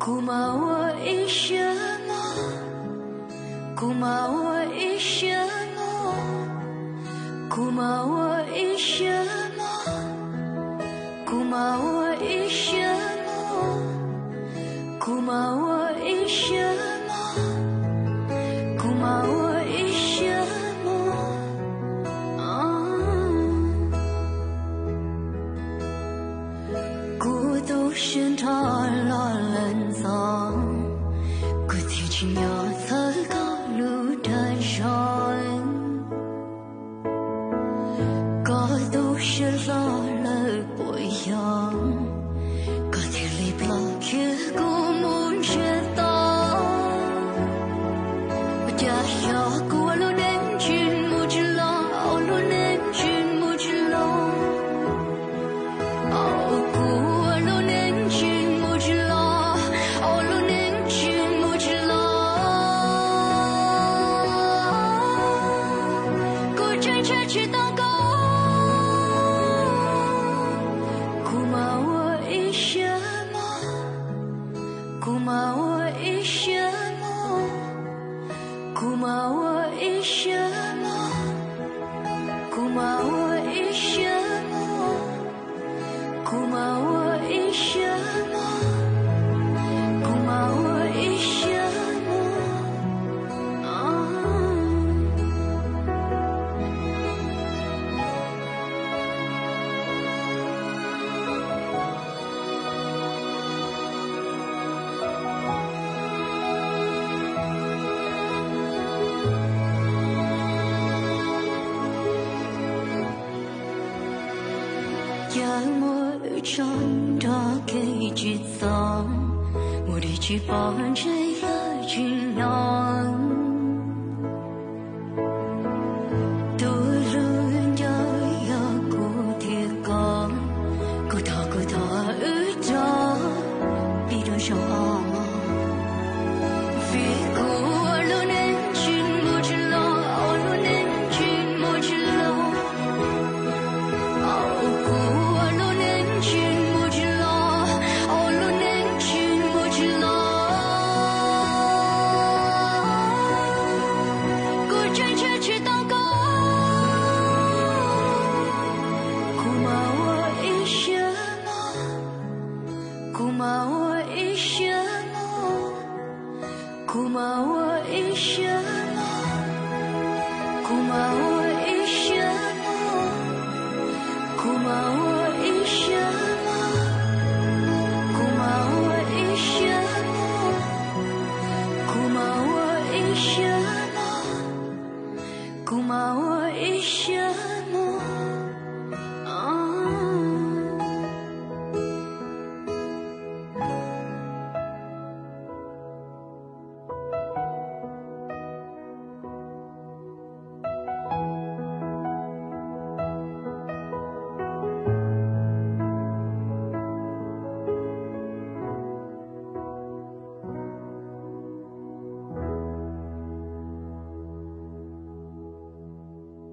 Kuv mam ua ib siab mog, kuv mam ua ib siab mog, kuv mam ua ib siab mog, kuv mam ua ib siab mog, kuv mam ua ib siab mog, kuv mam ua ib siab mog. Kuv tu siab nrho los lawm ntxov, kuv thiaj tsis nco txhawj koj lub dag zog. Koj tu siab hlo lawm puas yog, koj thiaj li ploj khiav kuv mus ntsiag to. Ua cas xyov kuv ua lub neej tsis mus tsis los, ua lub neej tsis mus tsis los. Kuv ua lub neej tsis mus tsis los, ua lub neej tsis mus tsis los. Kuv tseem tshem tsis tau koj, kuv mam ua ib siab mog, kuv mam ua ib siab mog, kuv mam ua ib siab mog, kuv mam ua ib siab mog, kuv mam ua ib siab mog, kuv mam ua ib siab mog. Cas muaj wb tso nrog kev tsis txog, mus dim tsis pom ntsej hlawv tsis hnov. Tus hlub ncauj yog kuv thiab koj, kuv thov kuv thov wb tso pib dua zaum ob. Vim kuv ua lub neej tsis mus tsis los, ua lub neej tsis mus tsis los. Kuv ua lub neej tsis mus tsis los, ua lub neej tsis mus tsis los. Kuv tseem tshem tsis tau koj, kuv mam ua ib siab mog, kuv mam ua ib siab mog, kuv mam ua ib siab